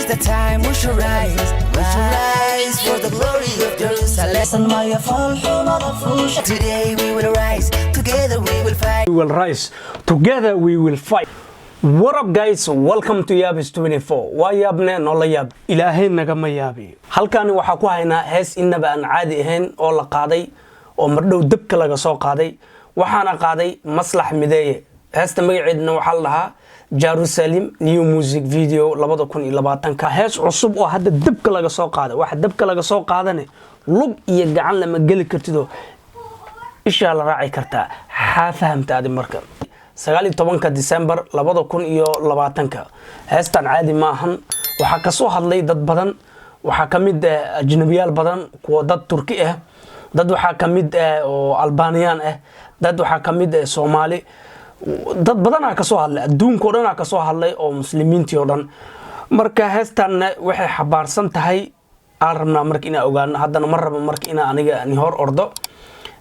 Is the time we should rise, we should rise for the glory of Jerusalem. Today we will rise, together we will fight. We will rise, together we will fight. What up, guys? Welcome to Yaabis 24. Waa yaabne noola yaab, Ilaahay nagama yaabiyo. Halkani waxaa ku haynaa hees inaba aan caadi ahayn oo la qaaday oo mardhow dabka laga soo qaaday. Waxaana qaaday Maslax Mideeye. Heesta magaceedna waxaa la dhahaa Jerusalem new music video 2020-ka. Hees cusub oo hadda dabka laga soo qaaday. Waxa dabka laga soo qaadane lug iyo gacan lama geli kartido, ishaa la raaci kartaa. Xaa fahamta adi? Marka 19-ka December 2020-ka, heestan caadi ma ahan. Waxaa kasoo hadlay dad badan. Waxaa ka mid ah ajnabiyaal badan, kuwa dad Turki ah, dad waxaa ka mid ah oo Albaniyaan ah, dad waxaa ka mid ah Soomaali. Dad badanaa kasoo hadlay, adduunka o dhanaa kasoo hadlay oo muslimiintii oo dhan. Marka heestanna waxay xabaarsan tahay aan rabnaa marka inaa ogaano. Haddana ma rabo marka inaa aniga ni hor ordo.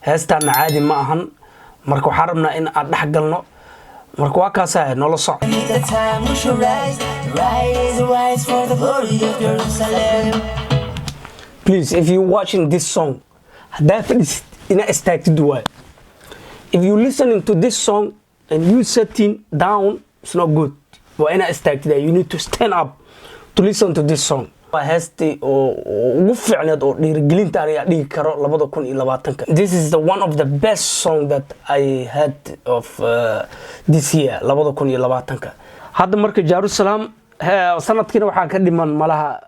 Heestaanna caadi ma ahan. Marka waxaan rabnaa in aan dhex galno. Marka waa kaasaa noola soc. Is the time we should rise, rise, rise for the glory of Jerusalem. Please, if you watching this song, haddaa fadhisid inaa istaagtid waayo. If you listening to this song and you sitting down, it's not good. Waa inaa istaagtid. You need to stand up to listen to this song. Waa heestii oo ugu fiicneed oo dhiirigelinta aniga dhigi karo 2020-ka. This is the one of the best song that I had of this year, 2020-ka. Hadda marka Jerusalem sanadkiina waxaa ka dhiman malaha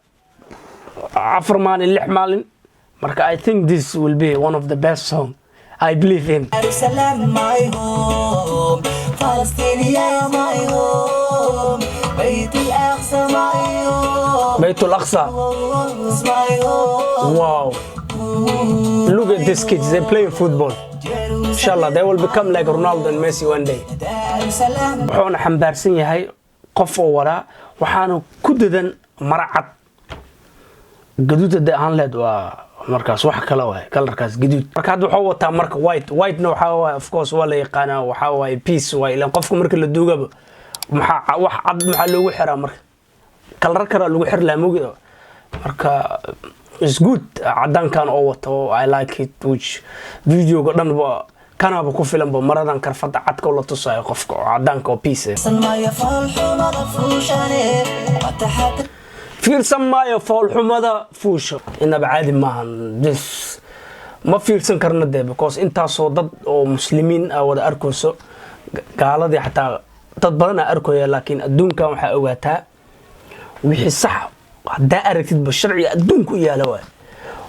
4 maalin, 6 maalin. Marka I think this will be one of the best song I believe in. Jerusalem, my home. Palestine, my home. Bayt al-Aqsa, my home. Baytul Aqsa. It's my home. Wow, look at these kids, they playing football. Inshallah they will become like Ronaldo and Messi one day. Jerusalem. Wuxuuna xambaarsan yahay qof oo wadaa, waxaana ku dadan mara cad, gaduud hadday ahaan leed waa markaas wax kale waay, colorkaas gaduud. Marka hadda wuxuu wataa marka white. Whitena waxaa waaye, of course, waa la yaqaanaa, waxaa waaye peace waay. Ilaan qofka marka la duugaba maxaa wax cad maxaa loogu xiraa? Marka color kalaa lagu xiri lahaa mogi. Marka is good cadaankan oo wato. I like it, which videoga dhanba kanaba ku filanba maradan karfada cadka oo la tusayo qofka oo cadaanka oo peace ah. Maya foolxumada fuushane wataxad. Fiirsan maayo foolxumada fuusho. Inaba caadi maahan. This ma fiirsan karna dee, because intaasoo dad oo muslimiin ah wada arkayso, gaaladii xataa dad badan aa arkaya. Laakiin adduunkan waxaa ogaataa wixii sax haddaa aragtidba sharciga adduunka u yaala waay.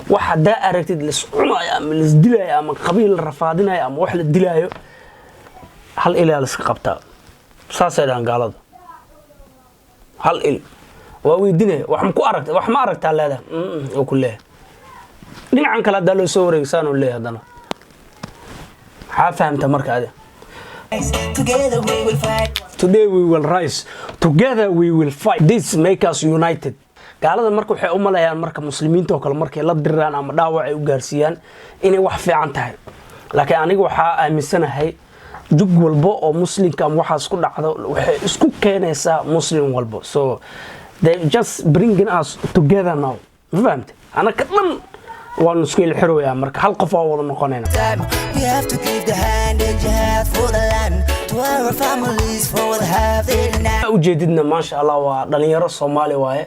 Wax haddaa aragtid lis cunayo ama lis dilaayo ama qabiil la rafaadinayo ama wax la dilaayo, hal ilaa liska qabtaa. Saasay dhahan gaalada. Hal il waa weydiinaya, wax ma ku aragta? Wax ma aragtaa leedahay? Oo ku leeyahay. Dhinacan kale haddaa loo soo wareegsaan uu leeyahay. Haddana maxaa fahamta marka adi? Together we will fight. Today we will rise, together we will fight. This make us united. Gaalada marka waxay u malayaan marka muslimiinta oo kale markay la diriraan ama dhaawac ay u gaarsiiyaan inay wax fiican tahay. Laakiin aniga waxaa aaminsanahay jug walbo oo muslimka ama waxaas ku dhacdo waxay isku keenaysaa muslim walbo. So they just bringing us together now. Ma fahamte? Anaka dhan waanu isku ilxiroyaa. Marka hal qof waa wada noqonayna. Time we have to give the hand and jihad for the land, to our families for what have they denied. Ujeedidna, maasha Allah, waa dhalinyaro Soomaali waaye.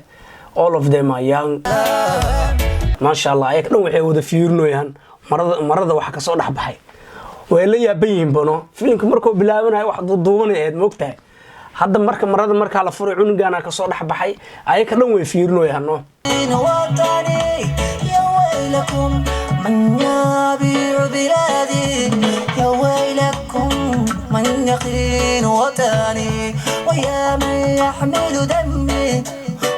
All of them are young, maasha Allah. Ayaga dhan waxay wada fiirinayaan marada. Marada waxa kasoo dhex baxay way la yaaban yihiin bano. Filimka markuu bilaabanayo wax duuduubanay ahayd, moogtahay. Hadda marka marada markaa la furay cunugaana kasoo dhex baxay, ayaga dhan way fiirinayaan no. وطني يا ويلكم من يبيع بلادي، يا ويلكم من يخين وطني، ويا من يحمل دمي،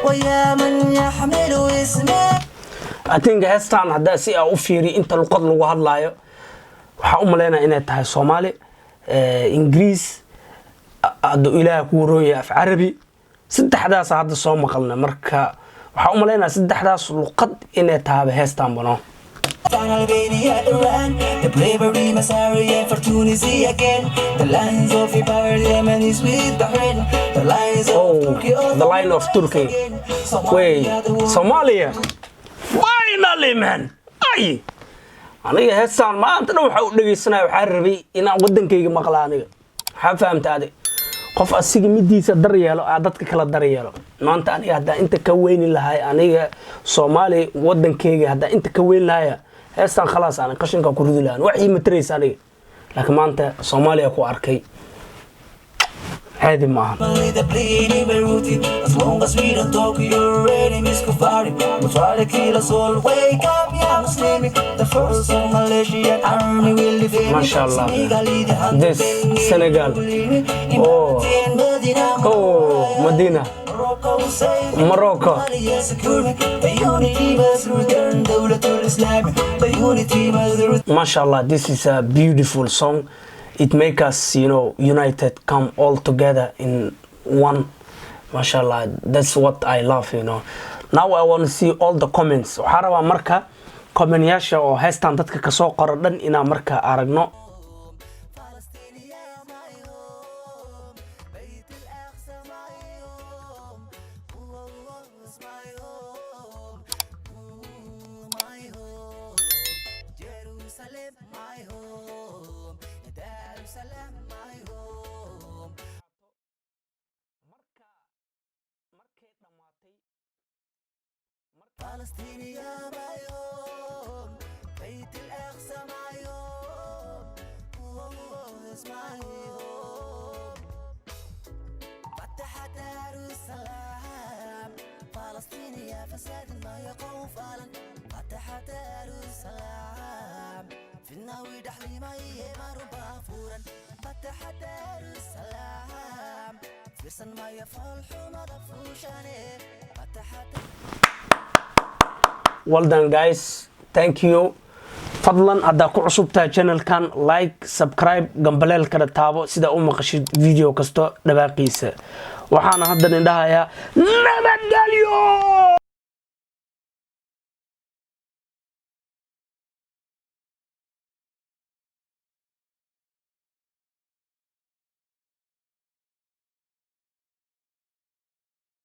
ويا من يحمل اسمي. I think heestan haddaa si aa u fiiriyo inta luqad lagu hadlaayo, waxaa u malaynaya inay tahay Soomaali, Ingiriis, hadduu Ilaah ku waroon yahay af Carabi. Saddexdaas hadda soo maqalna. Marka waxaa u malaynaya saddexdaas luqad inay tahaba heestan bano. Albania, Iran, the bravery, Masari, for Tunisia again. The lines of Empire, Yemen is with Bahrain. The lines of Oh, Turkey, the line of Turkey. Wait, Somalia. Finally, man. Ay. Aniga heestaan maanta dhan waxaa u dhegaysanaya, waxaa rabay inaan waddankayga maqla aniga. Waxaa fahamta adi, qof asiga midiisa dar yeelo aa dadka kala dar yeelo. Maanta aniga haddaan inta ka weyni lahay, aniga Soomaali waddankayga haddaan inta ka weyn lahaya, heestaan khalaas ani qashinkaa ku ridi lahan, wax ii mataraysa aniga. Laakiin maanta Soomaaliya ku arkay, caadi maaha. The bleeding Beirut. As long as we don't talk, your enemies kuffari. We try to kill us all. Wake up, ya Muslim. The first of Malaysian army will defeat me. Mashallah. Senegal, the hand This Senegal. Oh. Oh, Medina. Morocco, save Morocco. Somalia secure me. The unity must return. Dawlatul Islam. The unity must return. Mashallah, this is a beautiful song. It make us united, come all together in one. Mashallah, that's what I love. Now I want to see all the comments. Waxaa rabaa marka commentyaasha oo heestan dadka kasoo qoro dhan inaan marka aragno. فلسطين يا my home. بيت الأقصى my home. Oh, it's my home. Ooh, my home. Jerusalem, my home. Dar es Salaam, my home. Marka markay dhammaatay. فلسطين يا my home. بيت الأقصى my home. Oh, it's my home. فتح دار السلام فلسطين يا فساد ما يقوم فعلا فتح دار السلام في الناوي دحلي ما يمر فورا فتح دار السلام في سن ما يفعل حمد فوشاني فتح. Well done, guys, thank you. Fadlan haddaa ku cusub tahay channelkan, like, subscribe, gambaleelkana taabo sida u maqashid video kasto dhawaaqiisa. Waxaana hadda nindhahayaa nabadgelyo.